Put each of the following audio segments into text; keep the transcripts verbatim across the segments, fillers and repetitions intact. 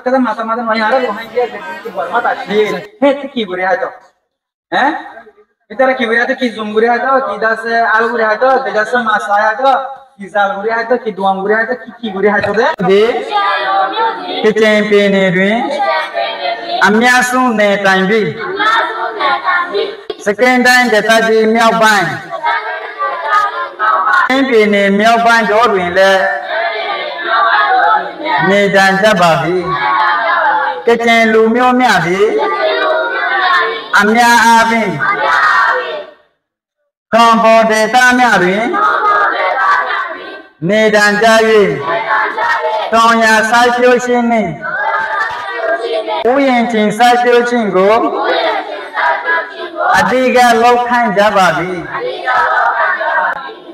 Keda mata mata noi, añára Rohingya zedin ki Bormat así, hé, ki gori háito? Hé? Ítara ki gori háito? Ki zum gori háito? Ki dase al gori háito? Ki dase mas háito? Ki zal gori háito? Ki duam gori háito? Ki, ki gori háito de? Di. Keceng pene rui. Amia sun ne taimbi. Second time deta ji miau bain. Keceng pene miau bain do rui le. Nidan jababi. Keceng lumio miabi. Amia abin. Tongpo deta miabi. Nidan jaye. Tonya saipio sini. Uyen cin saipio cingo. Adiga lokhan jababi.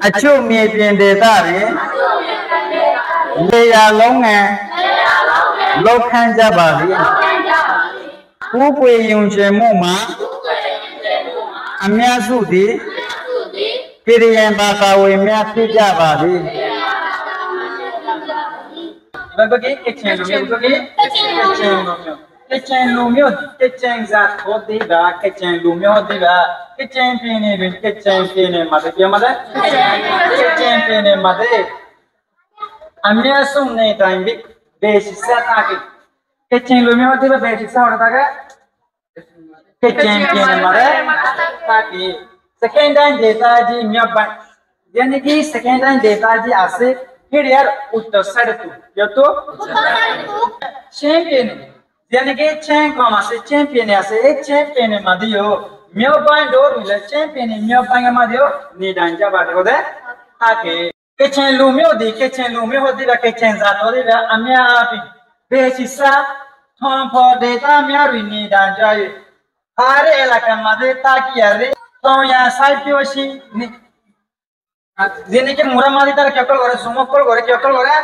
Acu mi pin deta bi. Leya longe. Lokhan jababi. Kukwe yunce muma. Amia sudi. Kiriyen bata we mia tija babi. Ibá ki keceng lumio, ibá ki keceng lumio. Keceng lumio, keceng zat hodiba, keceng lumio hodiba. Keceng pene, keceng pene made, ki made? Keceng pene made. Amia sun ne taimbi, beci sa taki. Keceng lumio hodiba, beci sa hore taki. Keceng pene made taki. Second time deta ji miau bain. Yani ki second time deta ji ase, hiri ar uttor side tu. Yoto? Ceng pene. Yani ki ceng kom ase, ceng pene ase, e ceng pene made yo. Miau bain do rui le ceng pene miau bain made yo. Nidan jababi hode taki. Keceng lumio di, keceng lumio hodiba, keceng zat hodiba, amia abin. Beci sa, tongpo deta miabi nidan jaye. Hare elaka made taki are, tonya saipio sini. Zini ki mura madi tar ki okkol gore, zum okkol gore, ki okkol gore,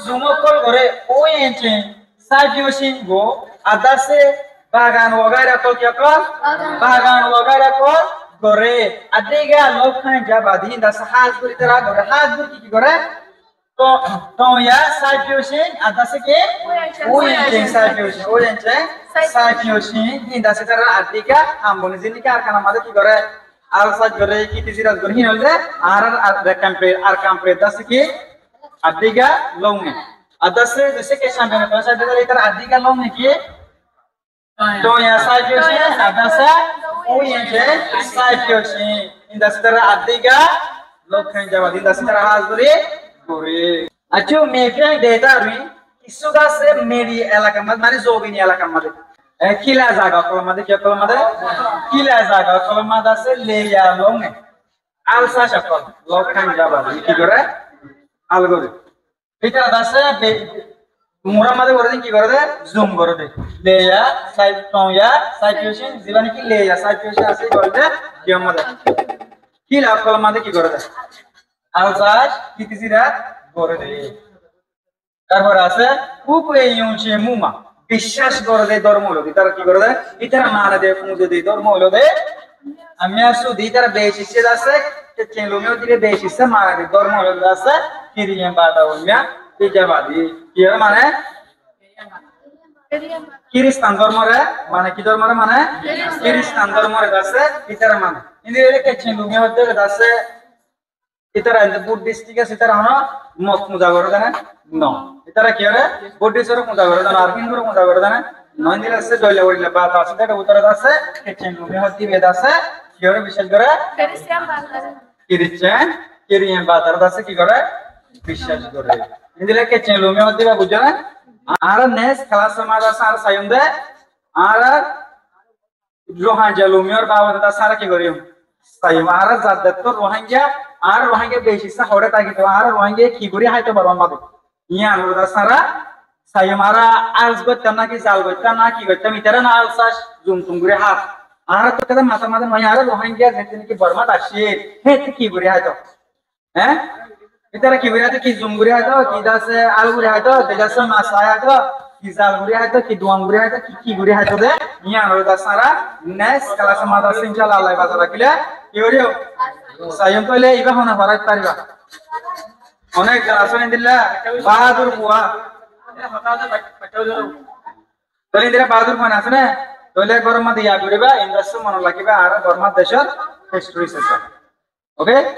zum okkol gore, uyen cin saipio sini go, adase bagan wagaira okkol ki okkol, bagan wagaira okkol gore, adiga lokhan jababi, dase has gori tara gore, has gori ki ki gore, To, tonya saipio sini, adase ki? Uyen cin saipio sini, uyen cin saipio sini, hin dase tara adiga, amboni zini ki Arkan made ki gore, al saj gore, ki tisi ras gore, hin olde, ar, ar, ar kampre, ar kampre dase ki, adiga longe. Adase, dase ki sambe ne, to saj gore, tara adiga longe ki, Tonya saipio sini, adase, uyen cin saipio sini. Inda sitara adiga, lokhan jababi, inda sitara has gori, gori. Acu, mi pin deta rui, kisu dase meri elaka made, mane zobini elaka made. E, kila zaga okkol made, ki okkol made? Kila zaga okkol made ase, leya longe. Al saj okkol, lokhan jababi, ki gore? Al gore. Ítara dase be-, mura made gore de, ki gore de? Zum gore de. Leya, sai-, tonya, saipio sini, ziba niki leya, saipio sini ase gore de, ki made? Kila okkol made ki gore de? Al saj, ki tisi ras gore de. Tarfore ase, kukwe yunce muma. Biccác gore de dormo óilo de, ítara ki gore de? Ítara mane de, fuñze de dormo óilo de. Amia sudi ítara beci se dase, keceng lumio dibe beci se mane de dormo óilo de dase, kiriyen bata we mia tija babi. Ki ore mane? Kiristan dormo re, mane ki dormo re mane? Kiristan dormo re dase, ítara mane. Indi ere keceng lumio hode dase, Ítara ente Buddhist, thík ase, ítara hono mot puja gore de né? No. Ítara ki gore? Buddhist ore puja gore de no, ar Hindu ore puja gore de né? No, endilla ase, doilla-boilla bata ase, ítara bútore de ase, keceng lumio hode dibe de ase, ki ore biccác gore? Christian bata. Christian, Christian bata re de ase ki gore? Biccác gore. Endilla keceng lumio hode dibe, buzzo né? Añára next class or maze ase, añára saiyum de, añára Rohingya lumiyor babot de sára ki goijjum? Saiyum, añára zadde to Rohingya, añára Rohingya beci sa hore táki to, añára Rohingya ki gori háito Bormar maze. Yián ore de sára saiyum, añára alz goittam naki zal goittam naki goittam, itara na alz saz zum tum gori hár. Añára to keda matar maze no, añára Rohingya zedin ki Bormat aiccé, hé te ki gori háito? Hé? Ítara ki gori háito, ki zum gori háito, ki dase al gori háito, ki dase mas háito, ki zal gori háito, ki duam gori háito, ki, ki gori háito de, yián ore de sára next class or maze incállah Allah baca rakíle, ki goriyo? Saiyum, toile iba hone horai fariba. Onek class ore endilla bahadur bua. Tóile endilla bahadur fuain asé né? Tóile gór or maze yad goriba, endilla monot rakiba, ar Bormar decor history session. Okay?